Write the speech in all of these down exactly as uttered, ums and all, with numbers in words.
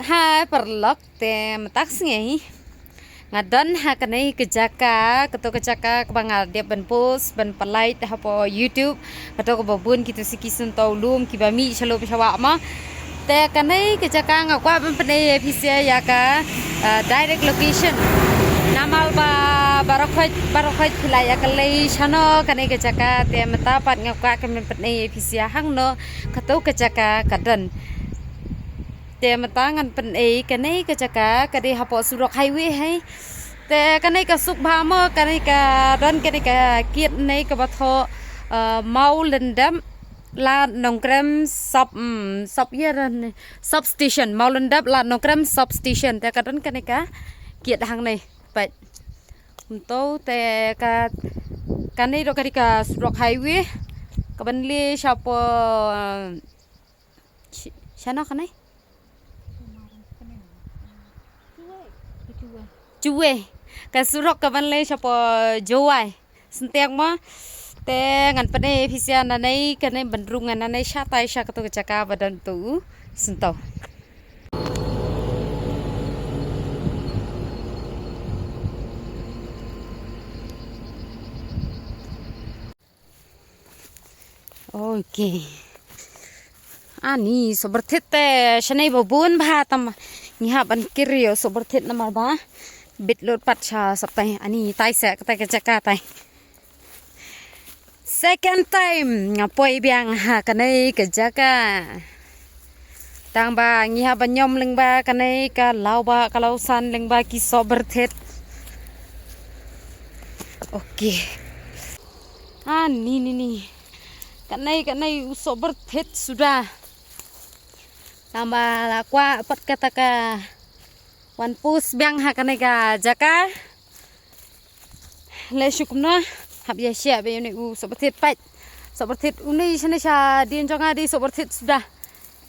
Hai paralok, te mynta ka sngi nga don ha kane ka jaka, kato ka jaka kaba nga dep ban post ban pynlait hapoh YouTube, kato kaba bun kito ki shnong lum kiba mih sha lum sha wah mo. Te kane ka jaka nga kwah ban pyni ïa phi sha ïa ka, ah, direct location. Namar ba baroh khoit baroh khoit phi la ïa ka lei shano kane ka jaka, te mynta pat nga kwah ban pyni ïa phi sha hangno kato ka jaka ka don. Te mynta ngan pyni kane ka jaka ka dei hapoh surok highway hi. Te kane ka suk bha mo, kane ka don kane ka kiad ne kaba thoh, ah, Mawlyndep Lad Nongkrem sub, mm, sub ïa ran ne, substation, Mawlyndep Lad Nongkrem substation. Te ka don kane ka kiad hangne. Peit. Kumto te ka, kane ruh ka dei ka surok highway kaban leit shapoh, ah, Sh-, shano kane? Jowai. Ka surok kaban leit shapoh Jowai. Sngewthuh mo. Te ngan pyni ïa phi sha nangne, kane ban rung ngan nangne shatai sha kato ka jaka ba don tu. Sngewthuh. Okay. Ani sohbyrthit te shane ba bun bha tam ngi hap ban kir ïa u sohbyrthit namar ba bit lut pat sha sap tai. Ani tai seh katai ka jaka tai. Second time nga poi biang ha kane ka jaka. Tang ba ngi hap ban ñiom lyngba kane ka law ba ka law san lyngba ki sohbyrthit. Okay. Ani, ni, ni. Kane, kane u sohbyrthit suda. Tang ba la kwah pat kata ka wan post biang ha kane ka jaka. Leh shuh kumno, hap ïa shah ba ïa une u sohbyrthit peit. Sohbyrthit une shane sha dien jong nga dei sohbyrthit suda.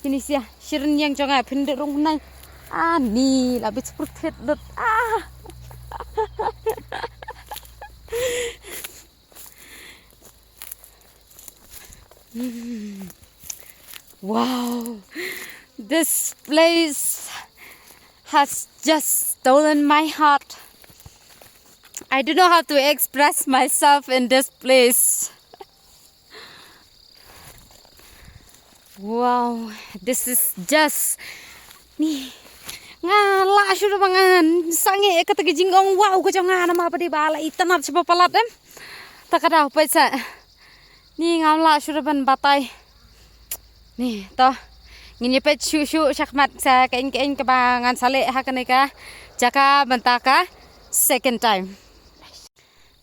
Kine sha shirin ïeng jong nga phin dei rung nai. Ani la bit sohbyrthit lut. Ah. Hmm. Wow. This place has just stolen my heart. I don't know how to express myself in this place. Wow, this is just, ni, nga lah shuh ba ngan sangeh ïa kata ka jingong wow ka jong nga namar ba dei ba la itynnad shibun palat em. Ta ka daw peit seh. Ni ngam lah shuh ban batai. Ni to. Ngin ïa peit shuh shuh shakhmat sha keiñ keiñ kaba ngan sa leh ha kane ka jaka mynta ka second time.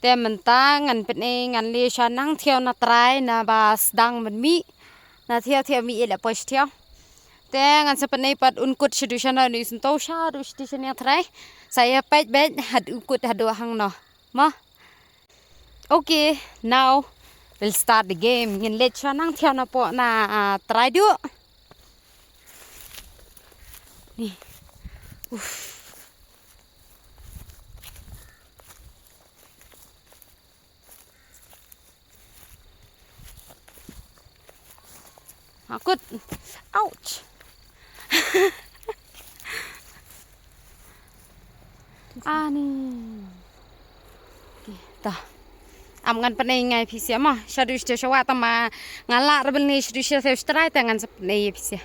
Te mynta ngan pyni ngan leit sha nang thiaw na trai naba sdang ban mih. Na thiaw thiaw mih ïa la poi sha thiaw. Te ngan sa pyni pat un kut shaduh shano, ni sngewthuh shaduh station ïa trai. Sa ïa peit beit haduh kut haduh hangno. Mo. Okay, now we'll start the game. Ngin leit sha nang thiaw na pok na, ah, trai duh. Ni. Uff. Akut. Ouch. Ani. Okay, ta. Am ngan pyni ïa phi sha ma. Shaduh sha shawa ta ma. Nga lah rebel ni shaduh sha shawa trai ta ngan sa pyni ïa phi sha.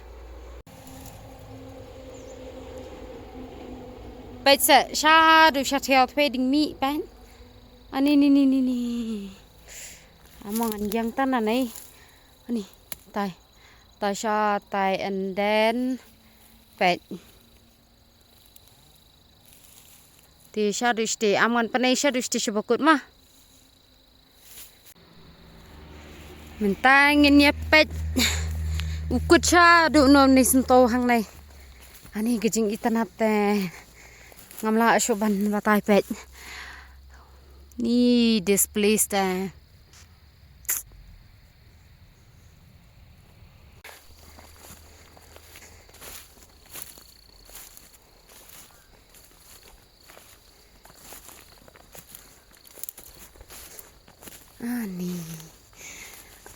Peit seh, shaduh sha thiaw tpei ding mih peit. Ani ni ni ni ni. Among an yang tan anai. Ani, tai. Tai sha, tai and then peit. Te shaduh sha te, am ngan pyni shaduh sha te sha bakut ma. Mynta ngin ïa peit u kut shaduh nong ni sngewthuh hangne. Ani ka jingitynnad te ngam lah shuh ban batai peit. Ni this place te. Ani.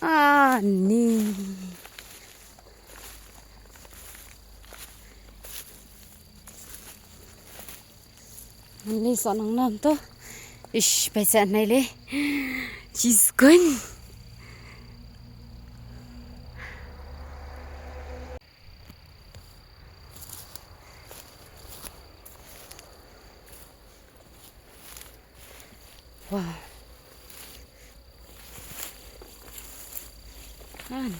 Ani. Ngi soh nang nam to. Ish, peit sa nai le. She's gone. Wow. Ah, no.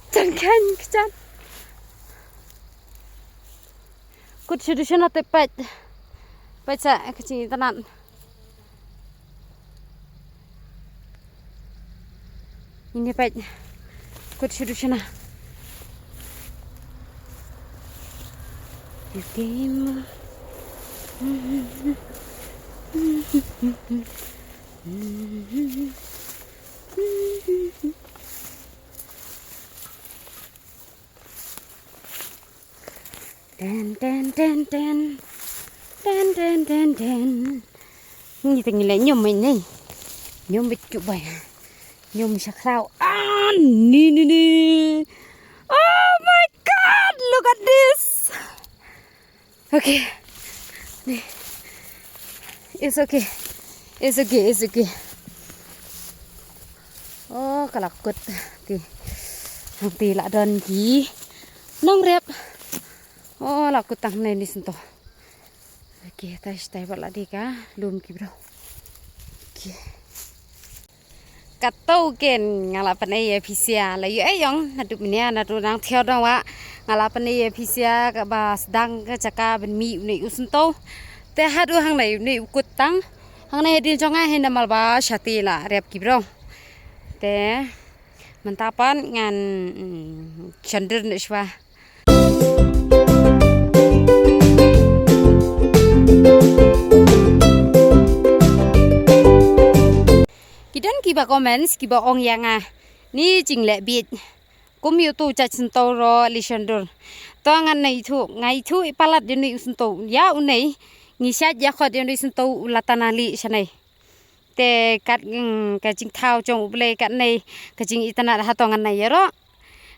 Tang kan kecap. Kut shudu shana te peit. Peit sa ka jingïatanad. Ini peit. Kut shudu shana. You came. Ten, ten, ten, ten. Ten, ten, ten, ten. Ngi te ngi leh ñium mai nei. Ñium bit kyu bai. Ñium sha khraw. Ah, ni, ni, ni. Oh my God, look at this. Okay. Ni. It's okay. It's okay, it's okay. Oh, ka la kut. Ti. Hangti la don ki nongrep. Oh, la kut tang ne ni sento. Okay, tai tai ba la di ka lum ki bro. Okay. Kato ken nga la pynei ïa phi sha la ïoh ei ïong naduh mynne naduh nang thiaw dang wa nga la pynei ïa phi sha kaba sdang ka jaka ban mih une u sento. Te haduh hangne une u kut tang hangne hadien jong nga hi namar ba shati la rep ki bro. Te mynta pat ngan, mm, shandur ne shwa. Ki don kiba comments kiba ong ïa nga ni jingleh bieit. Kum ïa uto u jait sento ro li shandur. To ngan nai ithuh, nga ithuh i palat ïa une u sento. Ïa une ngi shait ïa khot ïa une u sento u la tan ali shanai. Te kat, mm, ka jingthaw jong U Blei kat nei ka jingïatanad hato ngan nai ïaroh.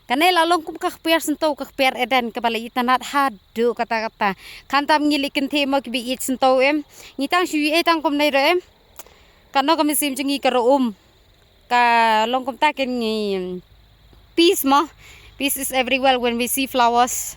Kane la long kum ka kpiar sento ka kpiar Eden kaba la itanat haduh katta katta. Khamtam ngi leh kynthei mo kiba ïeit sento em. Ngi tang shu ïeit tang kumne ruh em. Kano ka mynsiem jong ngi ka ruh um. Ka long kumta ken ngi peace mo. Peace is everywhere when we see flowers.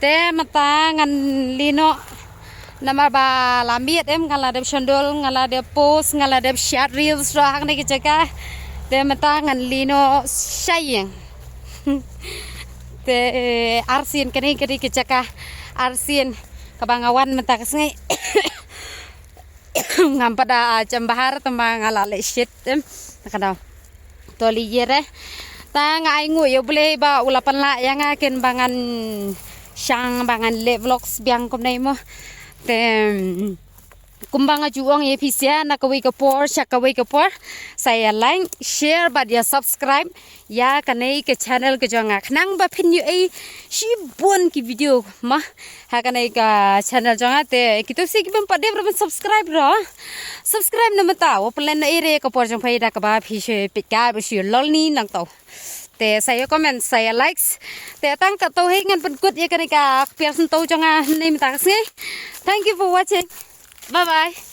Te mynta ngan leit noh namar ba la miet em, nga la dep shon dol, nga la dep post, nga la dep shot reels ruh ha kane ka jaka. Te mynta ngan leit noh sha ïing. Te arsien kane, kane ka jaka arsien kaba nga wan mynta ka sngi. Ngam pat da, ah, jem bahar tang ba nga la leh shit em. Ka daw. To leit ïa re. Ta nga ai nguh ïa U Blei ba u la pynlah ïa nga ken ba ngan shang ba ngan leh vlogs biang kumne mo. Te kumba nga ju ong ïa phi sha na kawei ka por sha kawei ka por, sa ïa like, share bad ïa subscribe ïa kane ka channel ka jong nga khnang ba phin ïoh ei shibun ki video mo ha kane ka channel jong nga. Te kito sha kibym pat dep ruh ban subscribe ruh, subscribe na mynta, wa pynlong na ere ka por jong phi da kaba phi shu peit ka ba shu lolni nangto. Te sa ïa comment, sa ïa likes. Te tang kato hi ngan pynkut ïa kane ka kpiar sento jong nga ne mynta ka sngi. Thank you for watching. Bye bye.